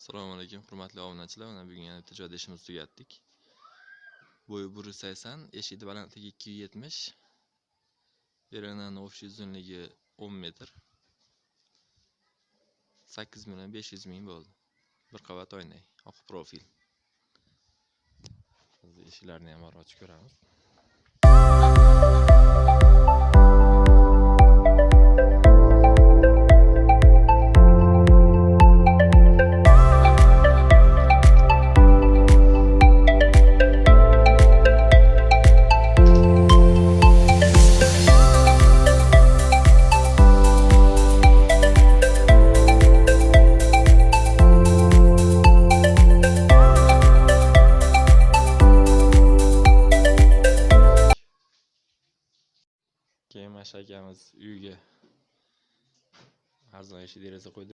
Assalomu alaykum, hurmatli obunachilar. Mana bugun yana bitta joyda ishimizni tugatdik. Bo'yi 180, eshikni balandligi 270. Berenani общий uzunligi 10 metr. 8 million 500 ming bo'ldi. Bir qavat oynak, oq profil. Hozir eshiklarni ham borib ochib ko'ramiz. Keyin mana shu akamiz uyiga arzon eshik deraza qo'ydi.